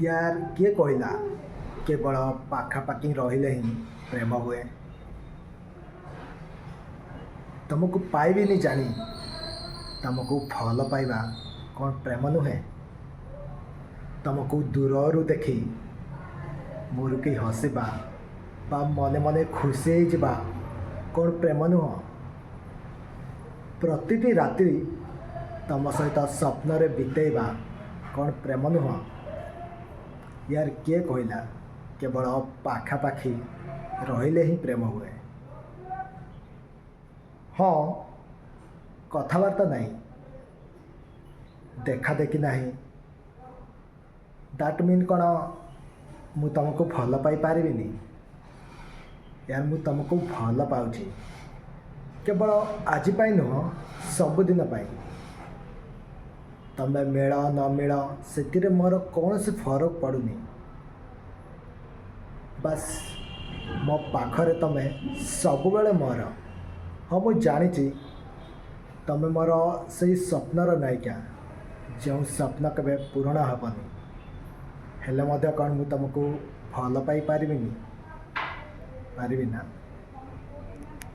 ୟାର, କିଏ କହିଲା କେବଳ ପାଖାପାଖି ରହିଲେ ହିଁ ପ୍ରେମ ହୁଏ? ତମକୁ ପାଇବିନି ଜାଣି ତମକୁ ଭଲ ପାଇବା କ'ଣ ପ୍ରେମ ନୁହେଁ? ତମକୁ ଦୂରରୁ ଦେଖି ମୁରୁକି ହସିବା ବା ମନେ ମନେ ଖୁସି ହେଇଯିବା କ'ଣ ପ୍ରେମ ନୁହଁ? ପ୍ରତିଟି ରାତ୍ରି ତମ ସହିତ ସ୍ୱପ୍ନରେ ବିତେଇବା କ'ଣ ପ୍ରେମ ନୁହଁ? ୟାର, କିଏ କହିଲା କେବଳ ପାଖାପାଖି ରହିଲେ ହିଁ ପ୍ରେମ ହୁଏ? ହଁ, କଥାବାର୍ତ୍ତା ନାହିଁ, ଦେଖା ଦେଖି ନାହିଁ, that mean କ'ଣ ମୁଁ ତୁମକୁ ଭଲ ପାଇପାରିବିନି? ୟାର, ମୁଁ ତୁମକୁ ଭଲ ପାଉଛି। କେବଳ ଆଜି ପାଇଁ ନୁହଁ, ସବୁଦିନ ପାଇଁ। ତମେ ମିଳ ନ ମିଳ, ସେଥିରେ ମୋର କୌଣସି ଫରକ ପଡ଼ୁନି। ବାସ୍, ମୋ ପାଖରେ ତମେ ସବୁବେଳେ ମୋର। ହଁ, ମୁଁ ଜାଣିଛି, ତମେ ମୋର ସେଇ ସ୍ୱପ୍ନର ନାୟିକା, ଯେଉଁ ସ୍ୱପ୍ନ କେବେ ପୂରଣ ହେବନି। ହେଲେ ମଧ୍ୟ କ'ଣ ମୁଁ ତୁମକୁ ଭଲ ପାଇପାରିବିନି? ପାରିବି ନା?